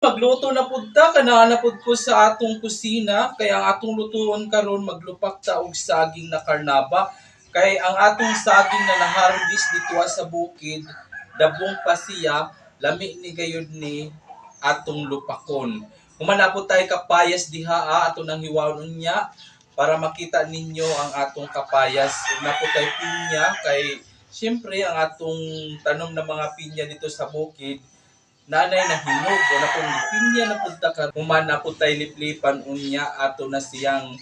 Magluto na pud ta, kanaa na pud ko sa atong kusina, kay ang atong lutuon karon maglupak ta og saging na karnaba. Kay ang atong saging na naharvest dito sa bukid, dabong pa siya, lami ni gayud ni atong lupakon. Human na pud tay kapayas diha, ato nang hiwaon unya para makita ninyo ang atong kapayas. Ug naa pud tay pinya kay siyempre ang atong tanom ng mga pinya dito sa bukid nanay na hinog o na kung pinya na pud ta karon. Human na pud tay liplipan unya ato na siyang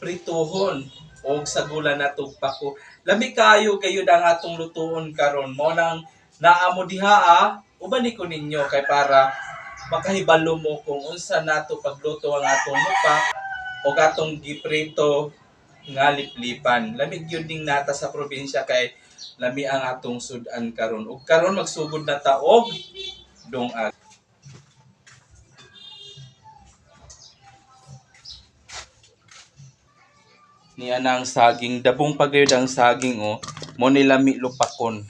prituhon og sagulan nato pako. Lami kaayo gayud ang atong lutuon karon. Mao nang naa mo diha, uban ni ko ninyo kay para makahibalo mo kung unsa nato pagluto ang atong lupak o atong giprito nga liplipan. Lami gyud ning nata sa probinsya kay lami ang atong sud-an karon. Ug karon magsugod na ta og dungag. Niya na ang saging, dabong pa gayud ang saging oh, mo ni lami lupakon.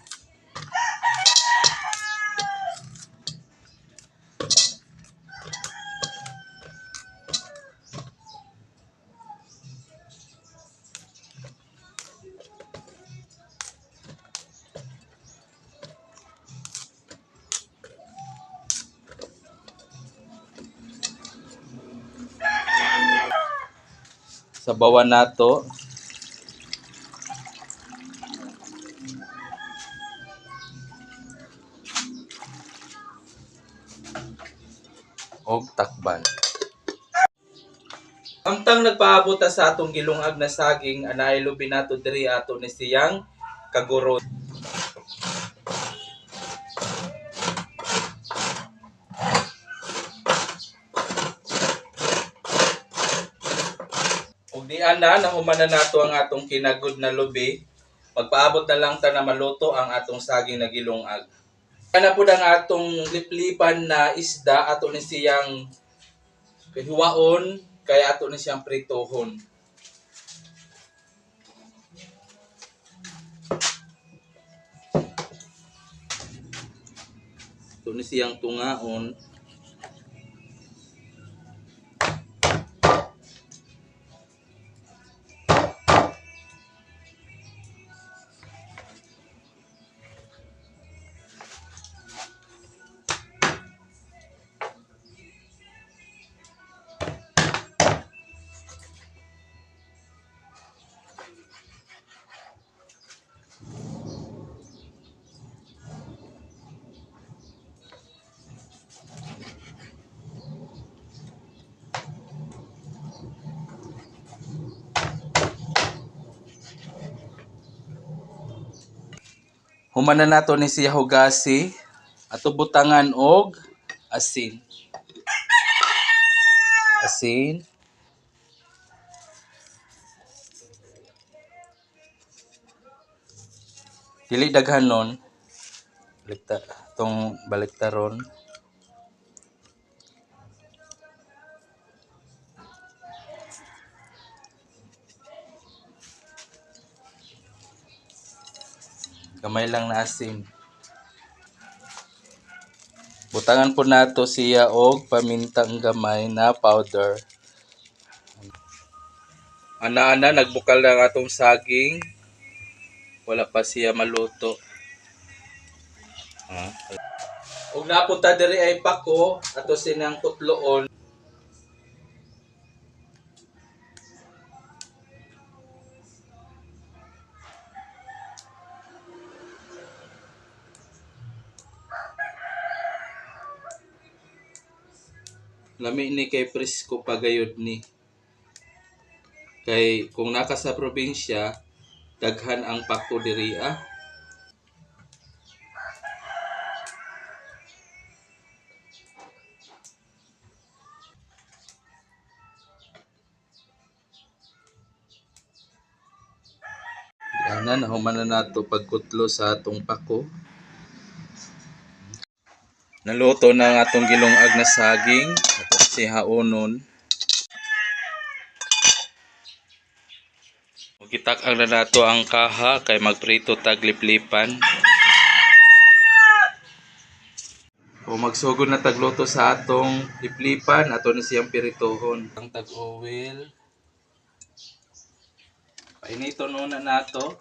Sabawan nato. Og takban. Samtang nagpaabot ta sa atong gilungag na saging, anay lubi nato diri ato ni siyang kaguron. Ug di ana nahuman na nato ang atong kinagod na lubi, magpaabot na lang ta na maluto ang atong saging na gilungag. Ana pud ang atong liplipan na isda ato ni siyang hiwaon kay ato ni siyang prituhon. Ato ni siyang tungaon. Human na nato ni siya hugasi ato butangan og asin. Asin. Dili daghan nun. Balikta tong baliktaron. Gamay lang na asin. Butangan po nato siya og pamintang gamay na powder. Ana-ana nagbukal na ang atong saging. Wala pa siya maluto. Ug napunta diri ay pako ato sinang kutloon. Lami ni kay presko pa gayud ni. Kay kung naka sa probinsya, daghan ang pako diri ah. Ana, nahuman na nato pagkutlo sa atong pako. Naluto na ang atong gilungag na saging. Ato si haonon. Gitak-ang na nato ang kaha kay magprito tag liplipan. O magsugod na tagluto sa atong liplipan, ato na siyang pirituhon. Ang tag-oil. Painiton una nato.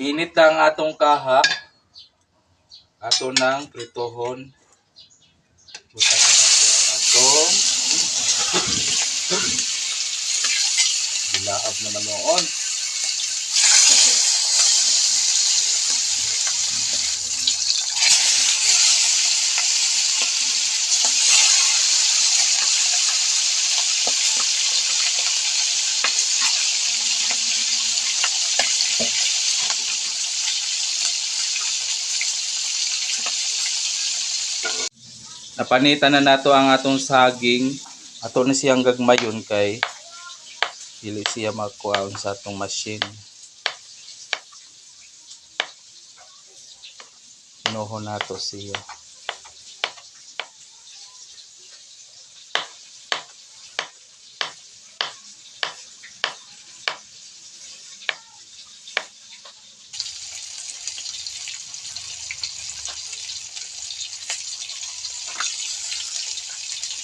Init na ang atong kaha. Ato nang prituhon. Butang na nato ang atong gilaab naman noon. Napanitan na nato ang atong saging. Ato na siyang gagmayon kay dili siya makuhaon sa atong machine. Hinuhon nato siya.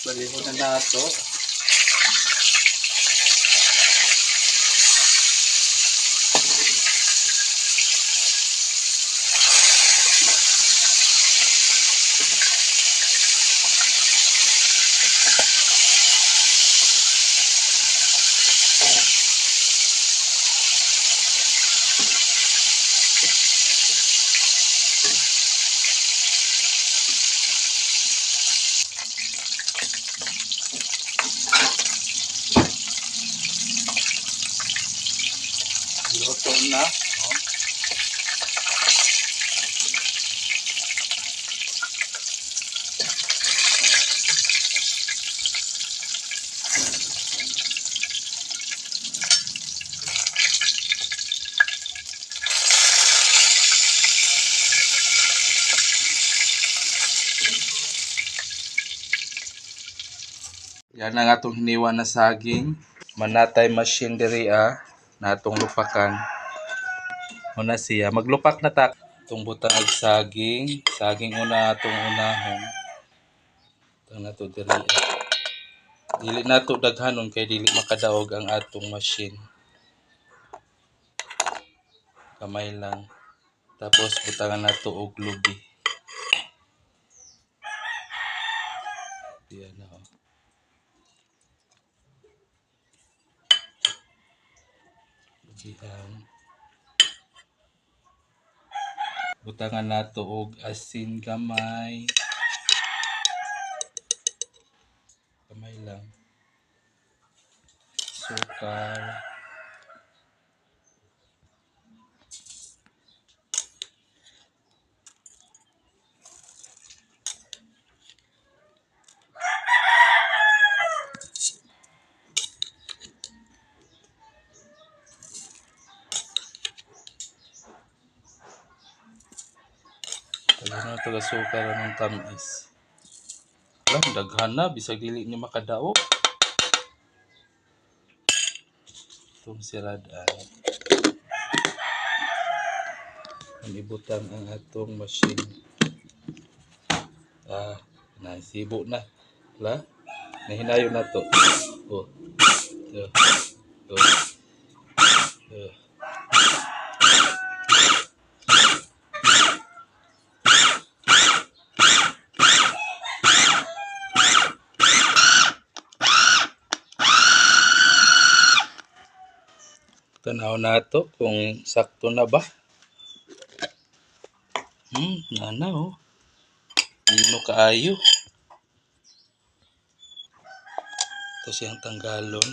Balihon na nato. Luto na. Oh. Yan ang atong hiniwa na saging. Manatay machine diri na atong lupakan. Una siya, maglupak na ta. Itong butang og saging. Saging una atong unahon. Itong nato diri. Dili nato daghanon kay dili makadaog ang atong machine. Kamay lang. Tapos butangan nato og lubi. Diyan na. Oh. Lubihan. Butangan nato og asin gamay. Gamay lang. Sukar. Daghan na ito asukar anong tamis. Lang, daghan na, bisag dili ni makadaog. Itong siradan. Ang ibutang ang atong machine. Ah, nasibo na. La, nahinayo na to. Oh. Oh. Oh. Oh. Tanaw na to kung sakto na ba. Nana oh. Pino kaayo. Ito siyang tanggalon.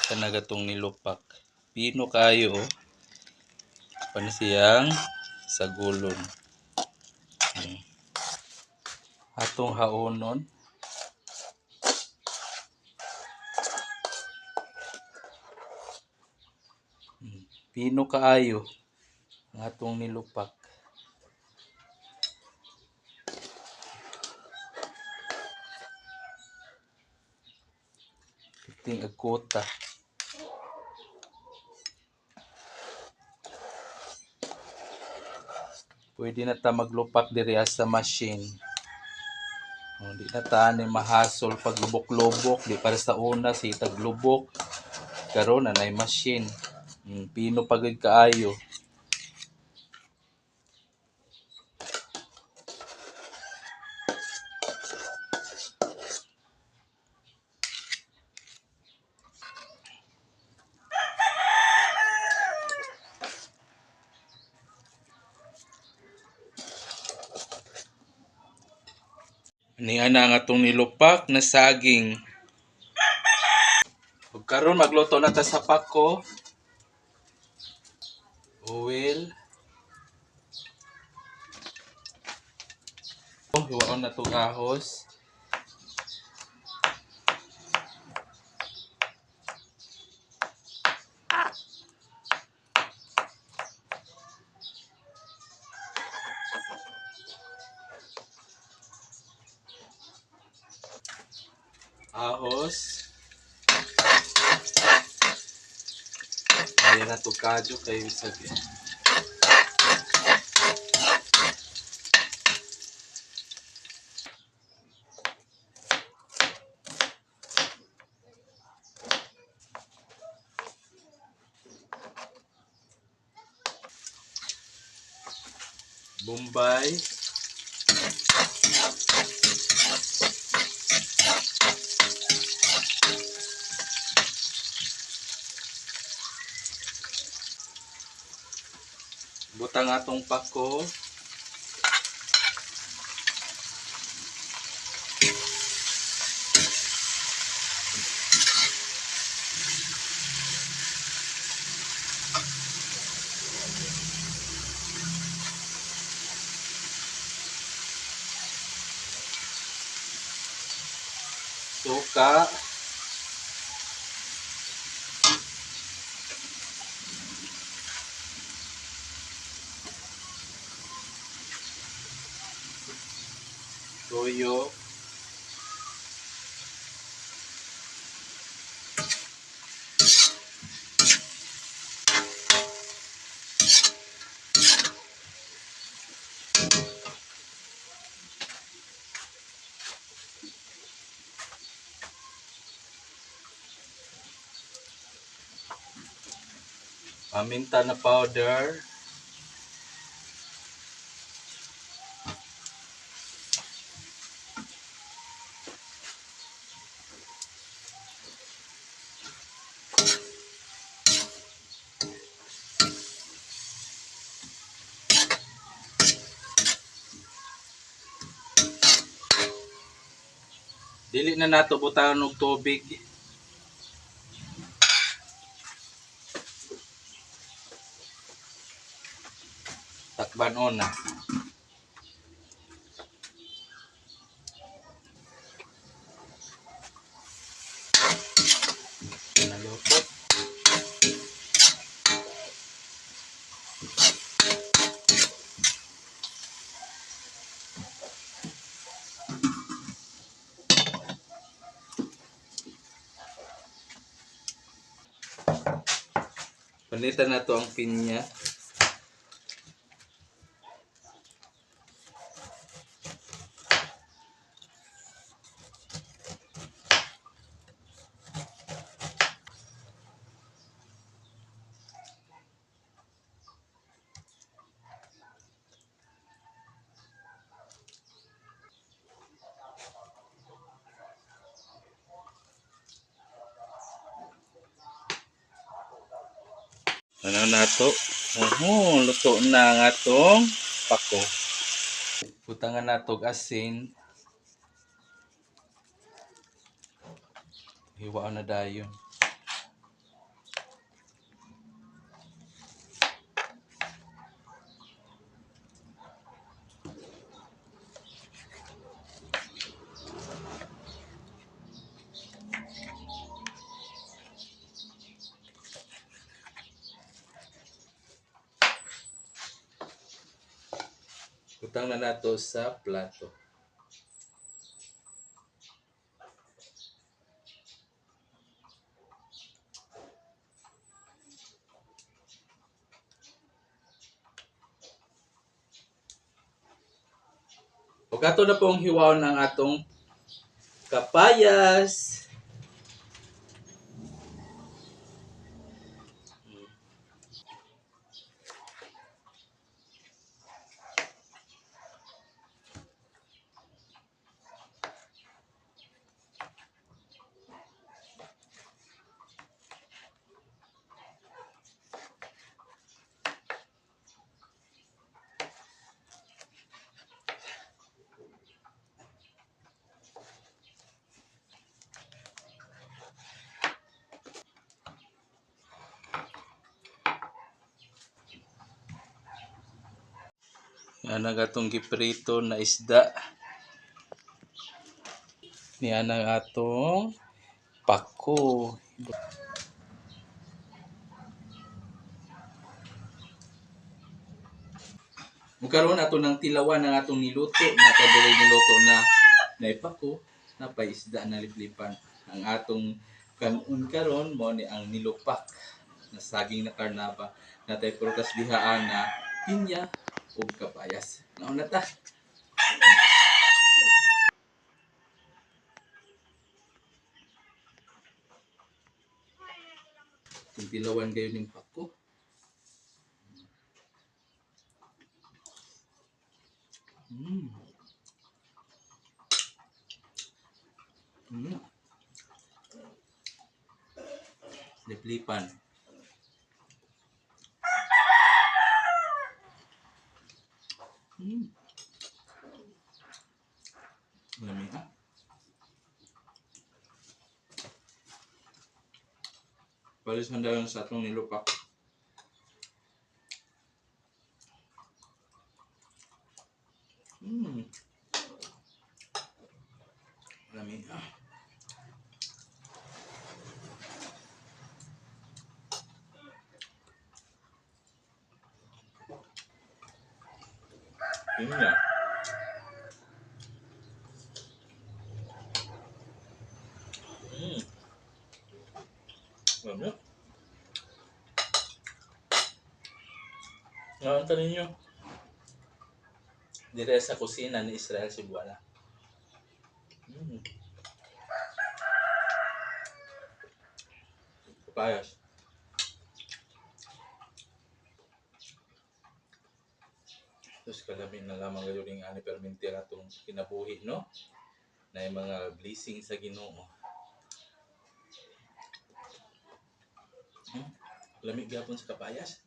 Kanaga tong nilupak. Pino kaayo oh. Paano siyang sagulon. Atong haonon. Pino kaayo ang atong nilupak. Ting agkota. Pwede na ta maglupak diri sa machine. Oh, di na ta ni mahasol pag lubok-lubok, di para sa una sa itag lubok. Karon na nay machine. Pino pa gud kaayo. Niya na ang atong nilupak na saging. Ug karon magluto na ta sa pako. Oil. Oh, hiwaon na tong ahos. Ahos. Ayan na to kadyo kay sabi. Bombay. Butang atong pako. Suka. Toyo. Paminta na powder. Dili na nato butangan og tubig. Takban ona. Naluto. Palitan na to ang pinya. Ano na to? Oho, luto na ang atong pako. Butangan na to og asin. Hiwaon na dayon. Butang na nato sa plato. Ug ato na pong hiwaon ang atong kapayas. Yan ang atong giprito na isda. Niyan ang atong pako. Mukaroon ato ng tilawan ang atong niluto na kadali niluto na naipako na paisda na liplipan. Ang atong kanon karon mo ni ang nilupak na saging na karnaba na tay prutas dihaan na pinya ug kapayas. Nauna ta. Kung tilawan kayo ning pako. Liplipan. Lami ah. Palis man dayon sa atong nilupak. Lami ah. Yun nga. Lami. Ngayon ninyo. Dire sa kusina ni Israel Cebuana. Kapayas. Tapos kalami na lamang gayon yung ani perminti atong kinabuhi, no? Na yung mga blessing sa Ginoo. Lami gyapon sa kapayas.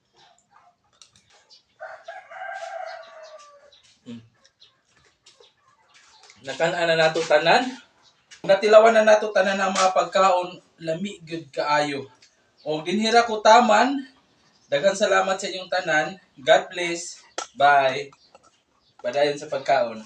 Nakan-an na nato tanan. Natilawan na nato tanan ang mga pagkaon, lami gyud kaayo. Og dinhira ko taman. Daghang salamat sa inyong tanan. God bless. Bye. Padayon sa pagkaon.